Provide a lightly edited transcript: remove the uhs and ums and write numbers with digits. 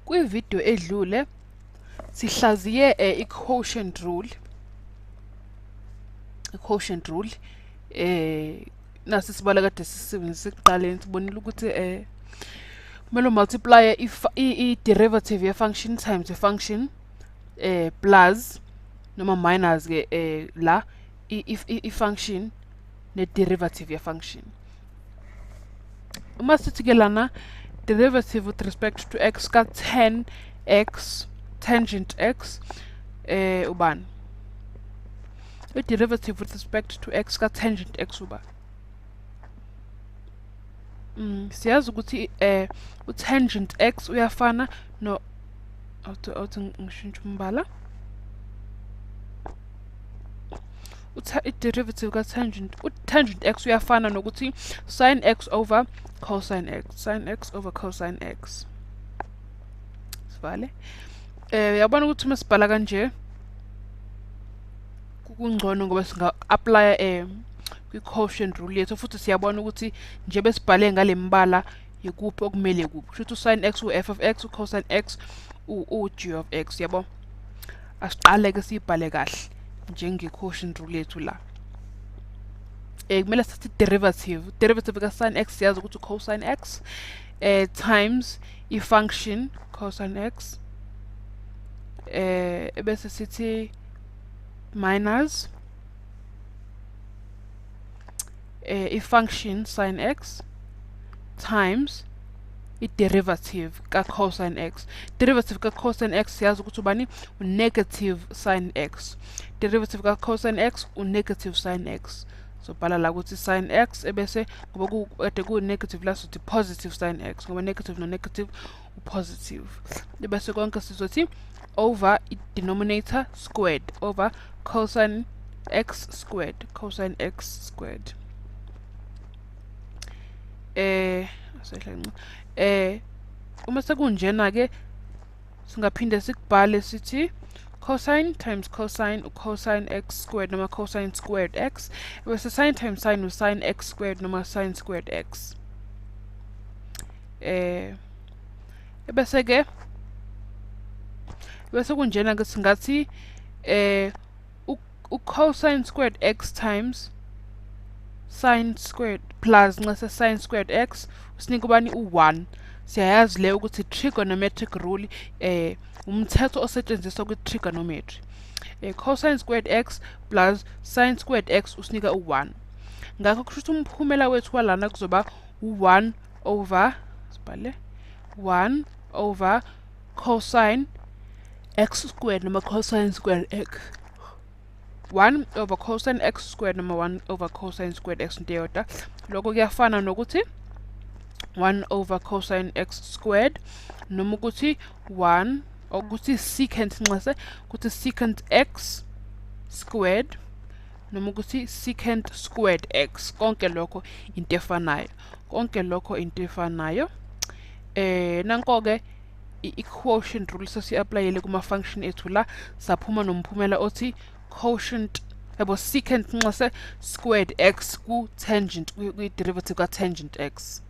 Kwividiyo edlule sihlaziye i-quotient rule, i-quotient rule nasi sibala kade sisebenzisa ekuqaleni, sibonile ukuthi kumele umultiply i-derivative ye-function times i-function plus noma minus ke la i-function ne-derivative ye-function. Uma sithi ke lana derivative with respect to x ka 10x tangent x ubani? I-derivative with respect to x ka tangent x uba? Siyazi ukuthi u-tangent x uyafana no, awuthi ngishintshe umbala. I-derivative ka-tangent, u-tangent x uyafana nokuthi sin x over cosine x, sin x over cosine x. Sivale. Uyabona ukuthi uma sibhala kanje kungcono ngoba singa-applya kwi-quotient rule yethu, futhi siyabona ukuthi nje besibhale ngale mbala yikuphi okumele kuphi. Kusho ukuthi u-sin x u-f of x, u-cosine x u-g of x, yabo. Asiqale ke siyibhale kahle njenge-quotient rule yethu la. Kumele sithathe i-derivative. Derivative ka-sin x siyazi ukuthi u-cosine x times i-function cosine x ebese sithi minus i-function sin x times i-derivative ka-cosine x. Derivative ka-cosine x siyazi ukuthi ubani? U-negative sin x. Derivative ka-cosine x u-negative sin x. So bhala la ukuthi sin x ebese ngoba kade ku-negative la sithi positive sin x, ngoba negative no negative u-positive. Ebese konke sizothi over i-denominator squared over cosine x squared, cosine x squared. Uma sekunjena ke singaphinde sikubhale sithi cosine times cosine cosine x squared noma cosine squared x, bese sin times sin u-sin x squared noma sin squared x. Bese ke bese kunjena ke singathi u-cosine squared x times sin squared plus nxese sin squared x usinika ubani? U-1. Siyayazi leyo ukuthi trigonometric rule, umthetho osetshenziswa kwi-trigonometry. Cosine squared x plus sin squared x usinika u-1. Ngakho kusho ukuthi umphumela wethu walana kuzoba u-1 over, sibhale 1 over cosine x squared noma cosine squared x. 1 over cosine x squared noma 1 over cosine squared x into eyodwa. Lokho kuyafana nokuthi 1 over cosine x squared noma ukuthi 1 ukuthi secant nxese ukuthi secant x squared noma ukuthi secant squared x. Konke lokho into efanayo, konke lokho into efanayo. Nanko ke i-quotient rule sesi-applyele kuma-function ethu la, saphuma nomphumela othi quotient yabo secant nxese squared x ku-tangent, kwi-derivative ka-tangent x.